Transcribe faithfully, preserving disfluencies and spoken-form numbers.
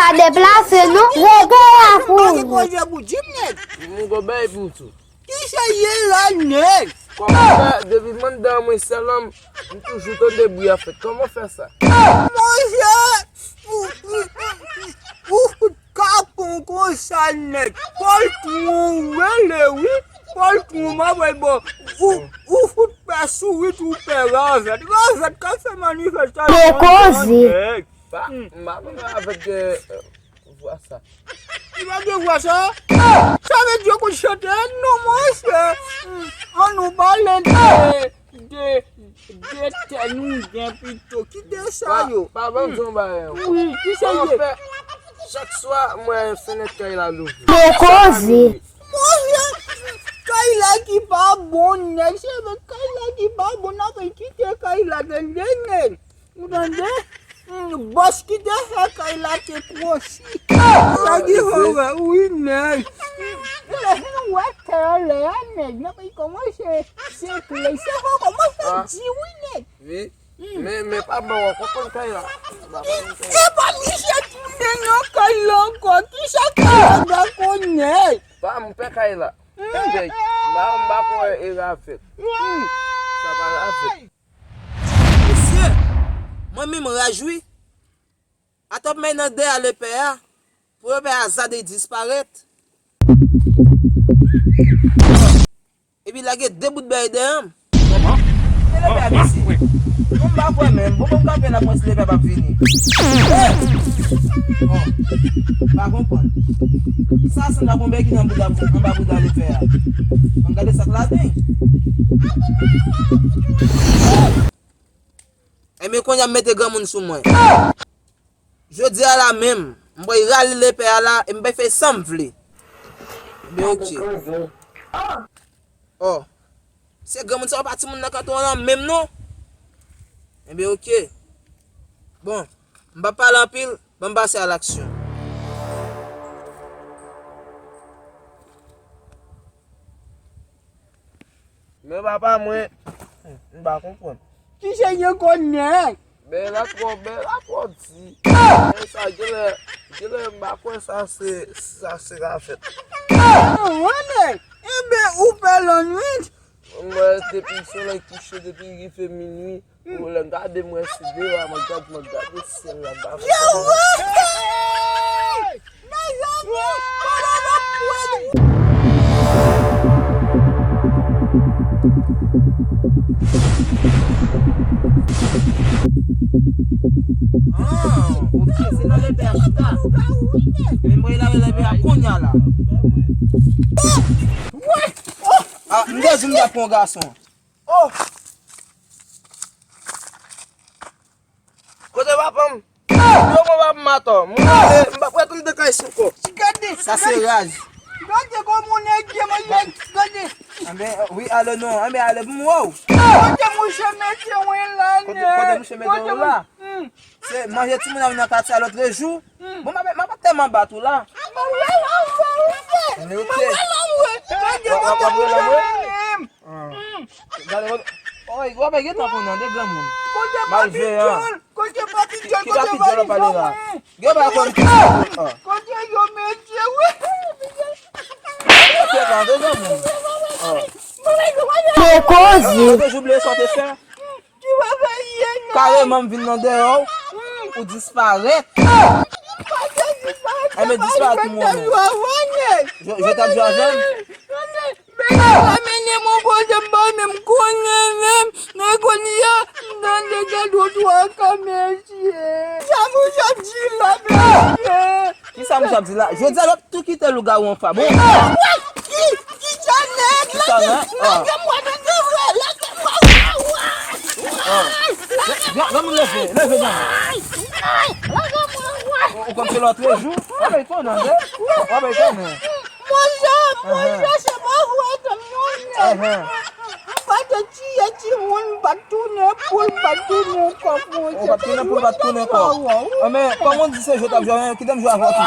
Pa deplase non, rete la pou ou. Pase koze pou di m, nèg. Mon gwo bay pou tou. Ki sa ye la, nèg? Kòman fè depi m anndan mwen sèl an, m toujou tande bri a fèt? Kòman fè sa? Monchè, ou, ou, ou, ou fout kapon konsa, nèg. Fòltwon ou rele, wi. Fòltwon, m ap wè, bon. Ou, ou fout pè sourit, ou pè ravèt. Ravèt k ap fè manifestasyon. Te koze. Nèg. Pa, m pa konn avèk, euh, vwa sa. Li pa gen vwa sa? Sa vle di yo konn chante? Non, monchè. Ann nou pale de, de, de tè nou gen pito. Kite sa yo. Pa, pa ban m di yon bagay ankò. Wi, ki sa ye? Kòman fè chak swa m wè fenèt kay la louvri? Te koze. Monchè, kay la ki pa bon, nèg. Se vre kay la ki pa bon, n ap kite kay la, tande, nèg. Ou tande? Hmm, bòs ki te fè kay la te kwochi. Sa ki fè wè, wi, nèg. Lè nou wè tè anlè a, nèg, nan peyi kòmanse sekle. Se fò kòmanse di, wi, nèg. Wi. Men, men pa ban w konprann kay la. E pa misye tounen nan kay la ankò. Kisa kay la va konnen? Pa m pè kay la. Nèg, m pa, m pa kwè e ravèt. Sa pa ravèt. Mesye, mwen menm raj wi. Atò m nan dèyè a lepè a, pou lepè a zade disparèt. Epi lage de bout bèy dèyè m. Kòman? E lepè a mesye. Bon, m pa kwè menm. Bon, bon, m kanpe la, mwen si lepè p ap vini. Bon, m pa konprann. Sa sanble ak yon bèy ki nan bouda, anba bouda lepè a. Ann gade sa k ladan l. Enben, kounye a m mete granmoun sou mwen. Jodi a la menm, m pral rale lepè a la e m pral fè sa m vle. Enben, oke. Oh. Se granmoun sa yo pa timoun nan kanton an menm non. Enben, oke. Bon, m pa pale anpil, ban m pase a laksyon. Men papa mwen, m pa konprann. Ki se yo konnen? Bèy la twò, bèy la twò di. Bèy sa genlè, genlè m pa kwè sa se, sa se ravèt. Enben, ou pè lannwit? Mwen, depi solèy kouche, depi rive minwi, lè m gade mwen si deyò a, mwen gade, mwen gade syèl la, m pa konprann. Mezanmi, konnen n ap pran. Ah, ok, se nan lepè a chita. Men mwen la, lepè a kounye a la. Ah, m te di m t ap pran yon gason. Oh! Kote papa m? Yo, mwen papa m atò. Mwen ale, m pa prè tou m te kay sou kò. Gade, sa se raj. Gade kòman nèg ye, mwen ye, gade. Anben, wi, ale non. Anben, ale pou m wè w. Kote mouche mete w la, nèg? Kote, kote mouche mete w la? Se manje timoun nan katye a lòtrejou. Bon, m ap, m ap tèlman bat ou la. Mwen wè lanmou, wi. Mwen wè lanmou, wi. Gade, w ap, oy, w ap gen tan konnen de granmoun. Malveyan. Kote papi dyòl, kote papi dyòl, kote papi dyòl, w ap pale la. Gen pa konn ki. Kote yo mete, wi. Mete pa de granmoun. Te koze. Lòtrejou bliye sa w te fè. Kareman m vin nan dèyè w, ou disparèt. Enben, disparèt pou mwen menm. Je, je t ap jwe avè m. Mennen mwen kote m pa menm konnen menm. Men kounye a, m tande gade w twa ka mesye. Sa mouche ap di la, mesye. Kisa mouche ap di la? Jodi a, l ap tou kite lougawou anfwa. Bon. Ki, ki sa nèg? Lage m wè, tande vre, lage m wè, wè, wè. Granmoun leve, leve granmoun. Ou, ou konn se lòtrejou? W ap al konnen, tande? W ap al konnen. Monchè, monchè, se pa vre, tann yon nèg. M pa te tiye timoun, m pa t tounen poul, m pa t tounen kòk, monchè. Ou pa t tounen poul, pa t tounen kòk. Anben, kòman w di se jwe t ap jwe, kite m jwe avè w tou.